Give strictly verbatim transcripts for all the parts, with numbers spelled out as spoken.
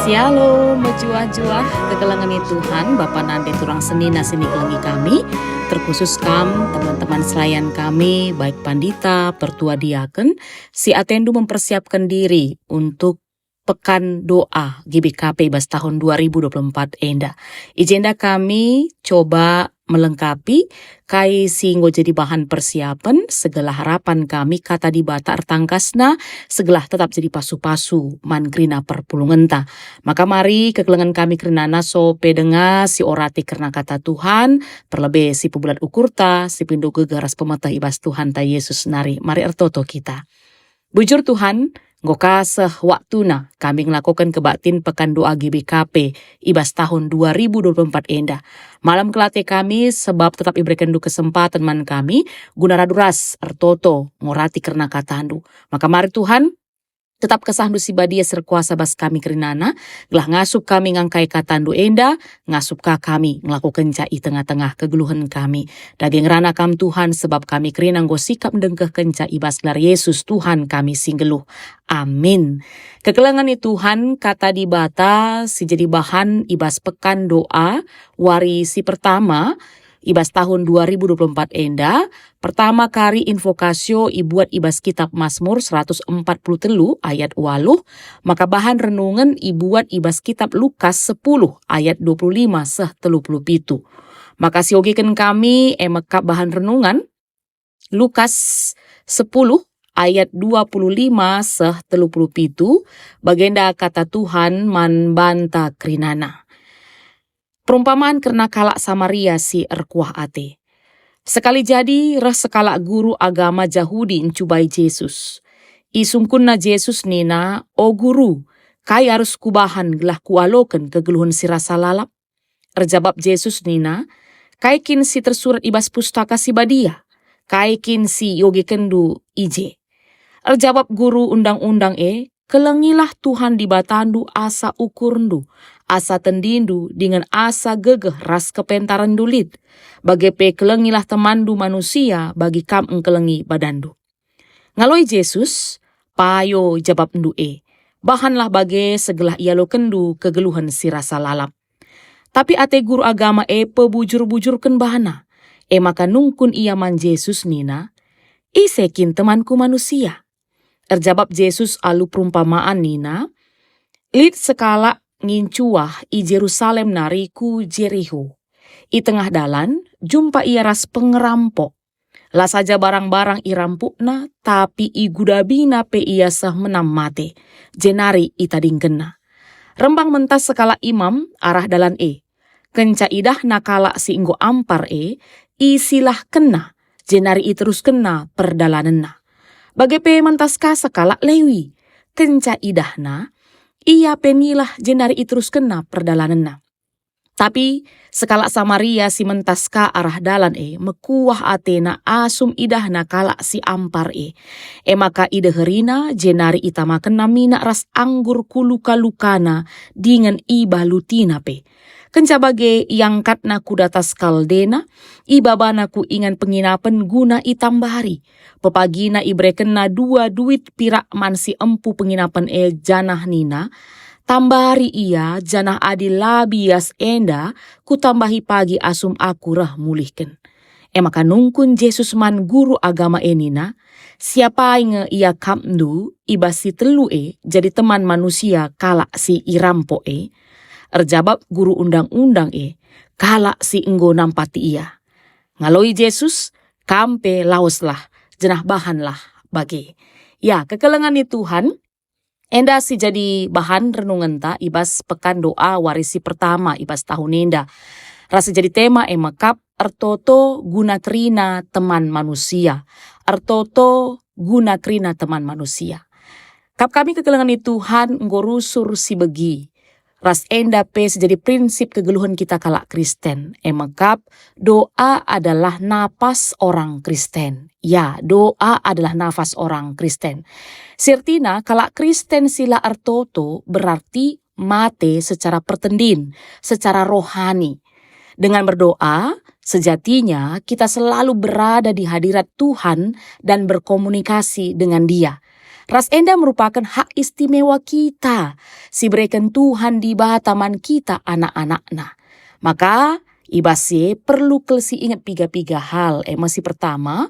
Halo, mejuah-juah kekelengen Tuhan, Bapa nande turang senina si nikelengi kami, terkhusus kam, teman-teman selayan kami, baik pandita, pertua diaken, si atendu mempersiapkan diri untuk Pekan Doa G B K P bas tahun dua ribu dua puluh empat enda. I jenda kami coba melengkapi kai si enggo jadi bahan persiapen, segelah harapan kami Kata Dibata ertangkasna, segelah tetap jadi pasu-pasu man kerina perpulungenta. Maka mari kekelengen kami kerinana sope denga si orati kerna Kata Tuhan, terlebe si pebulat ukurta, si pindo gegeh ras pemeteh i bas Tuhanta Yesus nari. Mari ertoto kita. Bujur Tuhan, enggo ka seh waktuna kami ngelakoken kebaktin Pekan Doa G B K P i bas tahun dua ribu dua puluh empat enda. Malem kel ate kami, sebab tetap iberekenNdu kesempaten man kami guna radu ras ertoto ngorati kerna KataNdu. Maka mari Tuhan, tetap KesahNdu si badia si erkuasa bas kami kerinana, gelah ngasup kami ngangkai KataNdu enda, ngasup ka kami ngelakokenca i tengah-tengah kegeluhen kami. Dage ngerana Kam Tuhan, sebab kami kerina enggo sikap ndengkehkenca i bas gelar Yesus Tuhan kami si nggeluh. Amin. Kekelengen Tuhan, Kata Dibata si jadi bahan i bas Pekan Doa wari si pertama i bas tahun dua ribu dua puluh empat enda, pertama kari invokasio ibuat i bas Kitap Masmur seratus empat puluh telu ayat waluh, maka bahan renungen ibuat i bas Kitap Lukas sepuluh ayat dua puluh lima seh telu puluh pitu. Maka siogeken kami e mekap bahan renungan, Lukas sepuluh ayat dua puluh lima seh telu puluh pitu, bagenda Kata Tuhan man banta kerinana. Perumpaman kerna kalak Samaria si erkuah ate. Sekali jadi reh sekalak guru agama Jahudi ncubai Jesus. Isungkunna Jesus nina, "O Guru, kai arus kubahan gelah kualoken kegeluhen si rasa lalap?" Erjabap Jesus nina, "Kai kin si tersurat i bas Pustaka Si Badia? Kai kin si iogekenndu i je?" Erjabap guru undang-undang e, "Kelengilah Tuhan Dibatandu asa ukurndu, asa tendindu dingen asa gegeh ras kepentarenndu lit. Bage pe kelengilah temanndu manusia bagi kam engkelengi badanndu." Ngaloi Jesus, "Payo jabapndu e. Bahanlah bage segelah ialokenndu kegeluhen si rasa lalap." Tapi ate guru agama e pebujur-bujurken bana. E maka nungkun ia man Jesus nina, "Ise kin temanku manusia?" Erjabap Jesus alu perumpamaan nina, "Lit sekalak ngincuah i Jerusalem nari ku Jeriho. I tengah dalan, jumpa ia ras pengerampok. La saja barang-barang irampukna, tapi igudabina pe ia seh menam mate, jenari itadingkenna. Rembang mentas sekalak imam arah dalan e. Kenca idahna kalak si enggo ampar e, isilahkenna, jenari iteruskenna perdalanenna. Bage pe mentas ka sekalak Lewi. Kenca idahna, ia pe nilah jenari iteruskenna perdalanenna. Tapi sekalak Samaria si mentas ka arah dalan e mekuah atena asum idahna kalak si ampar e. E maka ideherina, jenari itamakenna minak ras anggur ku luka-lukana dingen ibalutina pe. Kenca bage iangkatna ku datas kaldena, ibabana ku ingan penginapen guna itambari. Pepagina iberekenna dua duit pirak man si empu penginapen e janah nina, "Tambari ia, janah adi la bias enda, kutambahi pagi asum aku reh mulihken." E maka nungkun Jesus man guru agama e nina, "Siapai nge iakapndu i bas si telu e jadi teman manusia kalak si irampok e?" Erjabap guru undang-undang e, "Kalak si enggo nampati ia." Ngaloi Jesus, "Kam pe laweslah, janah bahanlah bage." Ya, kekelengen Tuhan, enda si jadi bahan renungenta i bas Pekan Doa wari si pertama i bas tahun enda. Ras si jadi tema e mekap, "Ertoto guna kerina teman manusia." Ertoto guna kerina teman manusia. Kap kami kekelengen Tuhan enggo rusur si begi. Ras enda pe si jadi prinsip kegeluhen kita kalak Kristen. E mekap, doa adalah napas orang Kristen. Ya, doa adalah nafas orang Kristen. Siertina, kalak Kristen si la ertoto berarti mate secara pertendin, secara rohani. Dengan berdoa, sejatinya kita selalu berada di hadirat Tuhan dan berkomunikasi dengan Dia. Ras enda merupaken hak istimewa kita si ibereken Tuhan Dibata man kita anak-anakNa. Maka, i bas si e perlu kal si inget piga-piga hal, e me si pertama,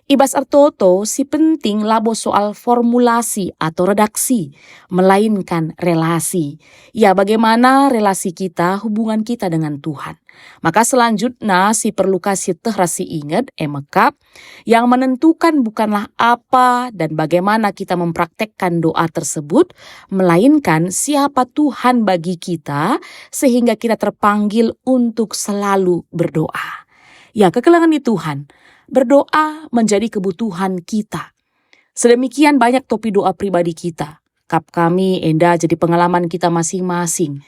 i bas ertoto si penting labo soal formulasi atau redaksi, melainkan relasi. Ya, bagaimana relasi kita, hubungan kita dengan Tuhan. Maka selanjutna si perlu ka sieteh ras siinget, e me kap, yang menentukan bukanlah apa dan bagaimana kita mempraktekkan doa tersebut, melainkan siapa Tuhan bagi kita, sehingga kita terpanggil untuk selalu berdoa. Ya, kekelengen ni Tuhan, berdoa menjadi kebutuhan kita. Sedemikian banyak topi doa pribadi kita. Kap kami enda jadi pengalaman kita masing-masing.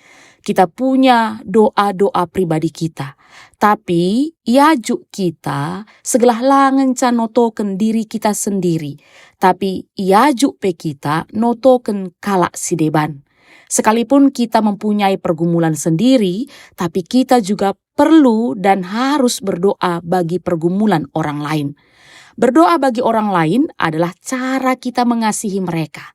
Kita punya doa-doa pribadi kita. Tapi iajuk kita segelah la ngenca notoken diri kita sendiri, tapi iajuk pe kita notoken kalak si deban. Sekalipun kita mempunyai pergumulan sendiri, tapi kita juga perlu dan harus berdoa bagi pergumulan orang lain. Berdoa bagi orang lain adalah cara kita mengasihi mereka.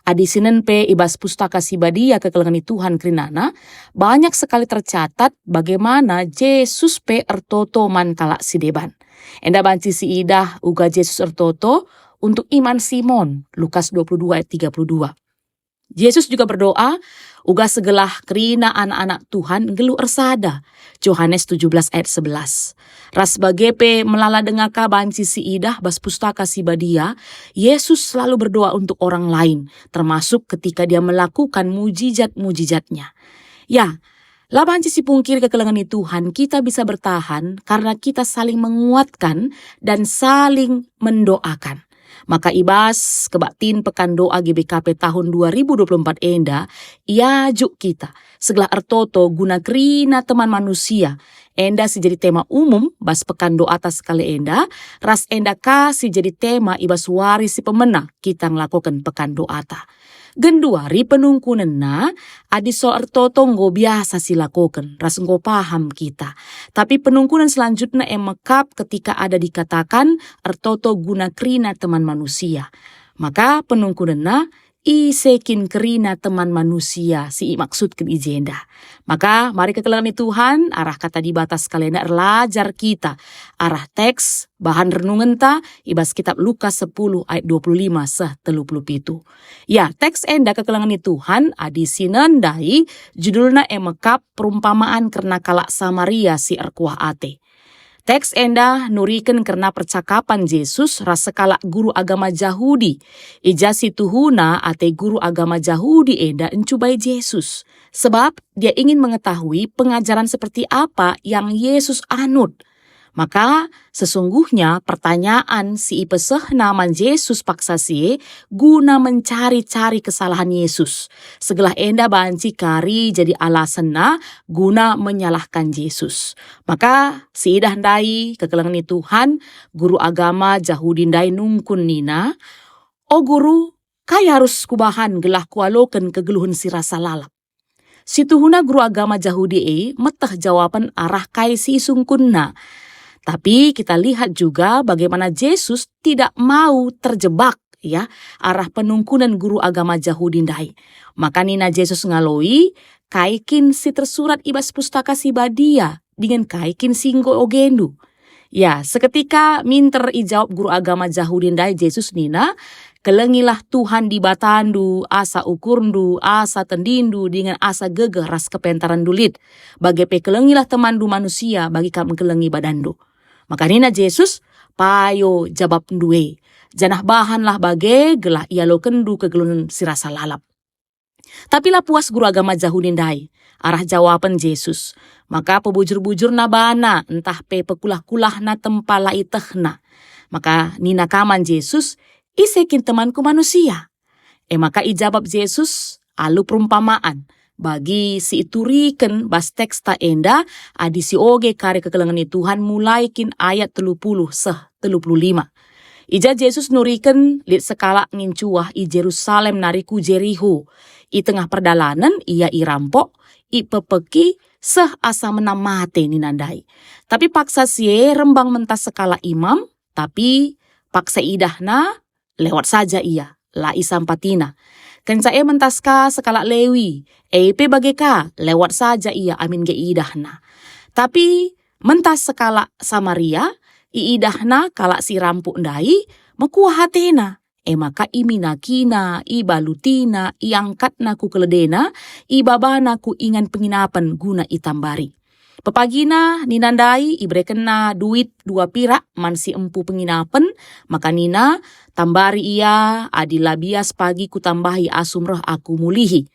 Adi sinen pe i bas Pustaka Si Badia kekelengen ni Tuhan kerinana, banyak sekali tercatat bagaimana Jesus pe ertoto man kalak si deban. Enda banci siidah uga Jesus ertoto untuk i man Simon, Lukas dua puluh dua ayat tiga puluh dua. Jesus juga berdoa, uga segelah kerina anak-anak Tuhan nggeluh ersada, Johanes tujuh belas ayat sebelas. Ras bage pe melala denga ka banci siidah bas Pustaka Si Badia, Yesus selalu berdoa untuk orang lain, termasuk ketika Dia melakukan mujizat-mujizatnya. Ya, la banci sipungkiri kekelengen ni Tuhan, kita bisa bertahan karena kita saling menguatkan dan saling mendoakan. Maka i bas kebaktin Pekan Doa G B K P tahun dua ribu dua puluh empat enda, iajuk kita segelah ertoto guna kerina teman manusia. Enda si jadi tema umum bas Pekan Doata sekali enda, ras enda ka si jadi tema i bas wari si pemena kita ngelakoken Pekan Doata. Genduari penungkunenna, adi soal ertoto enggo biasa silakoken ras enggo paham kita. Tapi penungkunen selanjutna e me kap ketika ada dikatakan ertoto guna kerina teman manusia. Maka penungkunenna, ise kin kerina teman manusia si imaksudken i jenda? Maka mari kekelengen ni Tuhan, arah Kata Dibata sekali enda erlajar kita arah teks bahan renungenta i bas kitab Lukas sepuluh ayat dua puluh lima seh telu puluh pitu. Ya, teks enda kekelengen ni Tuhan, adi sinen ndai, judulna e me kap perumpamaan kerna kalak Samaria si erkuah ate. Teks enda nuriken kerna percakapan Jesus ras sekalak guru agama Jahudi. I ja situhuna ate guru agama Jahudi enda ncubai Jesus, sebab dia ingin mengetahui pengajaran seperti apa yang Yesus anut. Maka, sesungguhnya pertanyaan si ipesehna man Jesus paksa si e guna mencari-cari kesalahan Yesus. Segelah enda banci kari jadi alasenna guna menyalahkan Jesus. Maka, siidah ndai kekelengen ni Tuhan, guru agama Jahudi ndai nungkun nina, "O Guru, kai arus kubahan gelah kualoken kegeluhen si rasa lalap?" Situhuna guru agama Jahudi e meteh jawapen arah kai si isungkunna. Tapi kita lihat juga bagaimana Jesus tidak mau terjebak, ya, arah penungkunen guru agama Jahudi ndai. Maka nina Jesus ngaloi, "Kai kin si tersurat i bas Pustaka Si Badia, dingen kai kin si enggo ogendu?" Ya, seketika minter ijawab guru agama Jahudi ndai Jesus nina, "Kelengilah Tuhan Dibatandu, asa ukurndu, asa tendindu, dingen asa gegeh ras kepentarenndu lit. Bage pe kelengilah temanndu manusia bagi kam engkelengi badanndu." Maka nina Jesus, "Payo jabapndu e, janah bahanlah bage gelah ialokenndu kegeluhen si rasa lalap." Tapi la puas guru agama Jahudi ndai arah jawapen Jesus. Maka pebujur-bujurna bana ntah pe pekulah-kulahna tempa la ietehna. Maka nina ka man Jesus, "Ise kin temanku manusia?" E maka ijabap Jesus alu perumpamaan, bagi si ituriken bas teksta enda, adi sioge kari kekelengen ni Tuhan mulai kin ayat telu puluh seh telu puluh lima. I ja Jesus nuriken lit sekalak ngincuah i Jerusalem nari ku Jeriho. I tengah perdalanen ia irampok, ipepeki, seh asa menam mate nina ndai. Tapi paksa si e rembang mentas sekalak imam, tapi paksa idahna lewat saja ia. la isampatina. Kenca e mentas ka sekalak Lewi, e pe bage ka, lewat saja ia amin nge iidahna. Tapi mentas sekalak Samaria, iidahna kalak si rampuk ndai, mekuah atena. E maka iminakina, ibalutina, iangkatna ku keledena, ibabana ku ingan penginapen guna itambari. Pepagina nina ndai iberekenna duit dua pirak man si empu penginapen, maka nina, "Tambari ia, adi la bias pagi kutambahi asum reh aku mulihi."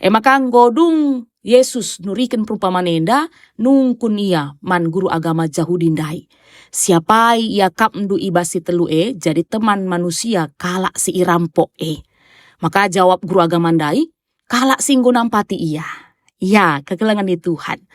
E maka enggo dung Jesus nuriken perumpaman enda, nungkun ia man guru agama Jahudi ndai, "Siapai iakapndu i bas si telu e jadi teman manusia kalak si irampok e?" Maka jawab guru agama ndai, "Kalak si enggo nampati ia." Ya, kekelengen ni Tuhan.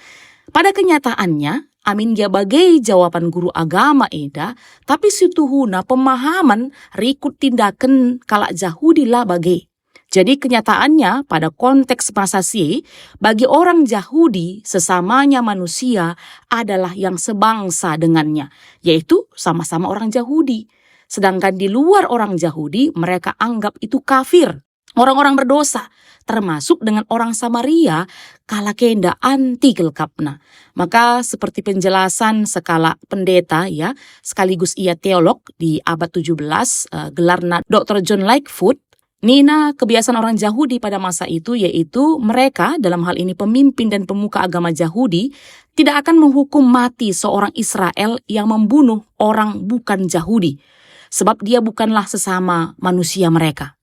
Pada kenyataannya, amin gia bage jawaban guru agama enda, tapi situhuna pemahaman rikut tindaken kalak Jahudi la bage. Jadi kenyataannya pada konteks masa si, bagi orang Jahudi sesamanya manusia adalah yang sebangsa dengannya, yaitu sama-sama orang Jahudi. Sedangkan di luar orang Jahudi, mereka anggap itu kafir, orang-orang berdosa, termasuk dengan orang Samaria, kalak enda anti kelkapna. Maka seperti penjelasan sekalak pendeta, ya, sekaligus ia teolog di abad tujuh belas, eh, gelarna doktor John Lightfoot, nina kebiasaan orang Jahudi pada masa itu, yaitu mereka, dalam hal ini pemimpin dan pemuka agama Jahudi, tidak akan menghukum mati seorang Israel yang membunuh orang bukan Jahudi, sebab dia bukanlah sesama manusia mereka.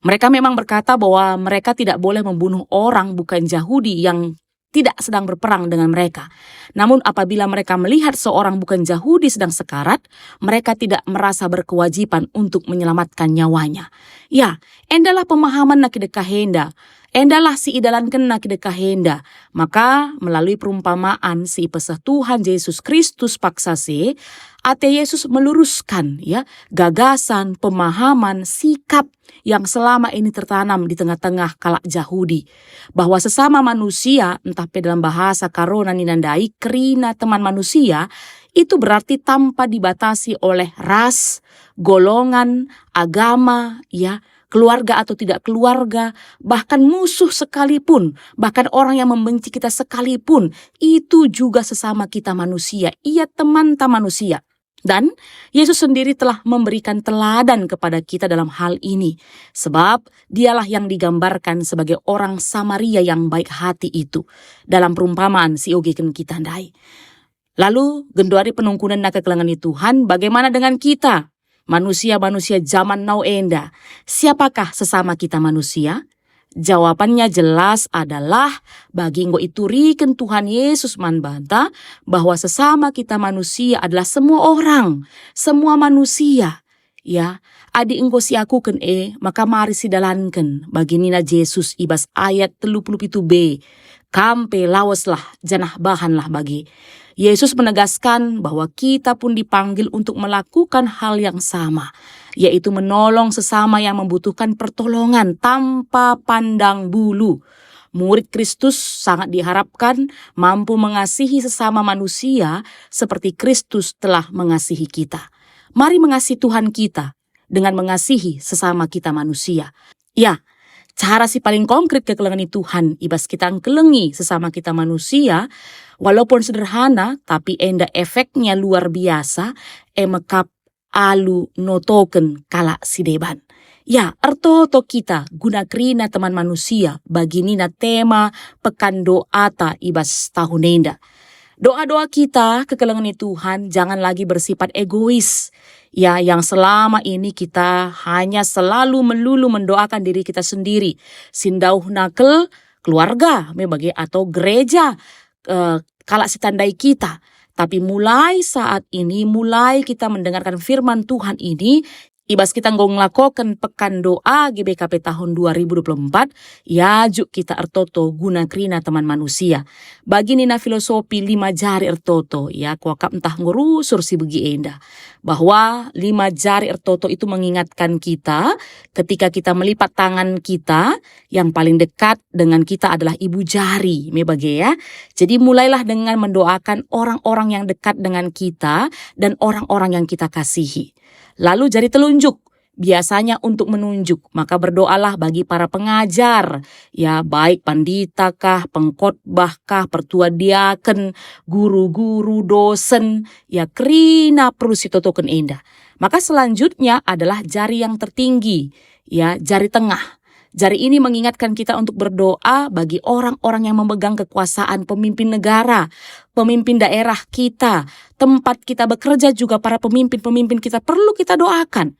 Mereka memang berkata bahwa mereka tidak boleh membunuh orang bukan Jahudi yang tidak sedang berperang dengan mereka. Namun apabila mereka melihat seorang bukan Jahudi sedang sekarat, mereka tidak merasa berkewajiban untuk menyelamatkan nyawanya. Ya, endalah pemahaman nakidekah enda. Endalah si idalankenna kidekah enda. Maka melalui perumpamaan si ipeseh Tuhan Jesus Kristus paksa si, ate Yesus meluruskan, ya, gagasan, pemahaman, sikap yang selama ini tertanam di tengah-tengah kalak Jahudi, bahwa sesama manusia, ntah pe dalam bahasa Karona nina ndai, kerina teman manusia, itu berarti tanpa dibatasi oleh ras, golongan, agama, ya, keluarga atau tidak keluarga, bahkan musuh sekalipun, bahkan orang yang membenci kita sekalipun, itu juga sesama kita manusia, ia temanta manusia. Dan Yesus sendiri telah memberikan teladan kepada kita dalam hal ini, sebab dialah yang digambarkan sebagai orang Samaria yang baik hati itu dalam perumpamaan si iogeken kita ndai. Lalu, genduari penungkunenna kekelengen ni Tuhan, bagaimana dengan kita, manusia-manusia zaman now enda? Siapakah sesama kita manusia? Jawabannya jelas adalah bagi enggo ituriken Tuhan Yesus man banta bahwa sesama kita manusia adalah semua orang, semua manusia. Ya, adi enggo siakuken e, maka mari sidalanken bagi nina Jesus i bas ayat telu puluh pitu b, "Kam pe laweslah janah bahanlah bage." Yesus menegaskan bahwa kita pun dipanggil untuk melakukan hal yang sama, yaitu menolong sesama yang membutuhkan pertolongan tanpa pandang bulu. Murid Kristus sangat diharapkan mampu mengasihi sesama manusia seperti Kristus telah mengasihi kita. Mari mengasihi Tuhan kita dengan mengasihi sesama kita manusia. Ya, cara si paling konkret kekelengen ni Tuhan i bas kita engkelengi sesama kita manusia, walaupun sederhana, tapi enda efeknya luar biasa, e mekap alu notoken kalak si deban. Ya, ertoto kita guna kerina teman manusia, bagi nina tema pekan doata i bas tahun enda. Doa-doa kita kekelengen ni Tuhan jangan lagi bersifat egois. Ya, yang selama ini kita hanya selalu melulu mendoakan diri kita sendiri. Si ndauhna kal keluarga me bage atau gereja, eh, kalak si tandai kita. Tapi mulai saat ini, mulai kita mendengarkan firman Tuhan ini, i bas kita enggo ngelakoken pekan doa G B K P tahun dua ribu dua puluh empat, iajuk kita ertoto guna kerina teman manusia. Bagi nina filosofi lima jari ertoto, ya, kuakap ntah enggo rusur si begi enda, bahwa lima jari ertoto itu mengingatkan kita ketika kita melipat tangan kita, yang paling dekat dengan kita adalah ibu jari, me bage ya. Jadi mulailah dengan mendoakan orang-orang yang dekat dengan kita dan orang-orang yang kita kasihi. Lalu jari telunjuk, biasanya untuk menunjuk, maka berdoalah bagi para pengajar, ya, baik pandita kah, pengkhotbah kah, pertua diaken, guru-guru, dosen, ya, kerina perlu sitotoken enda. Maka selanjutnya adalah jari yang tertinggi, ya, jari tengah. Jari ini mengingatkan kita untuk berdoa bagi orang-orang yang memegang kekuasaan, pemimpin negara, pemimpin daerah kita, tempat kita bekerja juga para pemimpin-pemimpin kita perlu kita doakan.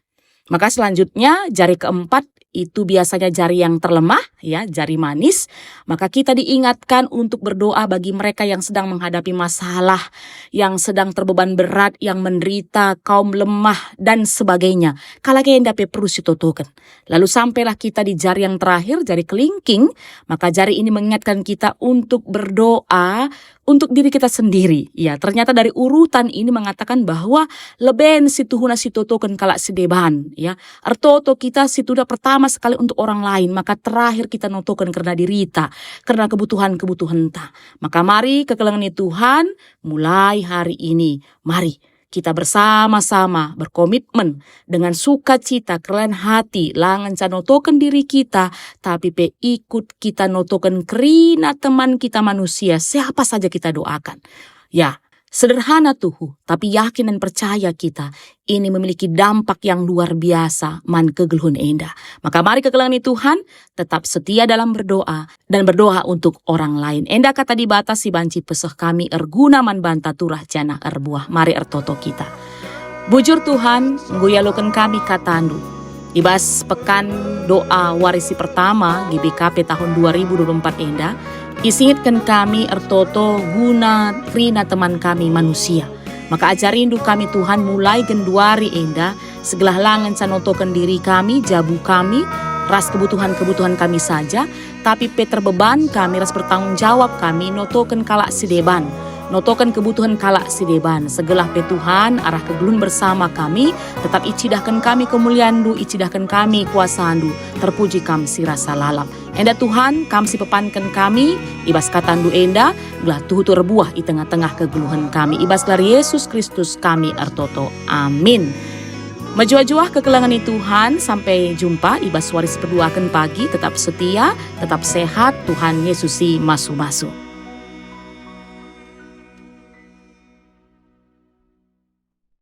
Maka selanjutnya, jari keempat, itu biasanya jari yang terlemah, ya, jari manis. Maka kita diingatkan untuk berdoa bagi mereka yang sedang menghadapi masalah, yang sedang terbeban berat, yang menderita, kaum lemah, dan sebagainya. Kalak enda pe perlu sitotoken. Lalu sampailah kita di jari yang terakhir, jari kelingking. Maka jari ini mengingatkan kita untuk berdoa untuk diri kita sendiri. Ya, ternyata dari urutan ini mengatakan bahwa leben situhuna sitotoken kalak si deban, ya. Ertoto kita situda pertama sekali untuk orang lain, maka terakhir kita notoken kerna dirita, kerna kebutuhan-kebutuhenta. Maka mari kekelengen Tuhan, mulai hari ini, mari kita bersama-sama berkomitmen dengan sukacita, kerelaan hati, la ngenca notoken diri kita, tapi pe ikut kita notoken kerina teman kita manusia, siapa saja kita doakan. Ya, sederhana tuhu, tapi yakin dan percaya kita, ini memiliki dampak yang luar biasa man kegeluhen enda. Maka mari kekelengen Tuhan, tetap setia dalam berdoa, dan berdoa untuk orang lain. Enda kata Dibata si banci peseh kami erguna man banta turah janah erbuah. Mari ertoto kita. Bujur Tuhan, enggo ialoken kami kataNdu. I bas pekan doa wari si pertama G B K P tahun dua ribu dua puluh empat enda, isingetken kami ertoto guna kerina teman kami manusia. Maka ajarindu kami Tuhan mulai genduari enda, segelah la ngenca notoken diri kami, jabu kami, ras kebutuhan-kebutuhan kami saja, tapi pe terbeban kami ras bertanggung jawab kami notoken kalak si deban, notoken kebutuhen kalak si deban. Segelah pe Tuhan, arah kegeluhen bersama kami, tetap icidahken kami kemulianNdu, icidahken kami kuasaNdu. Terpuji Kam si rasa lalap. Enda Tuhan, Kam si pepanken kami, i bas kataNdu enda, gelah tuhu-tuhu erbuah i tengah-tengah kegeluhen kami. I bas gelar Yesus Kristus kami ertoto. Amin. Mejuah-juah kekelengen Tuhan, sampai jumpa i bas wari si peduaken pagi, tetap setia, tetap sehat, Tuhan Yesus si masu-masu.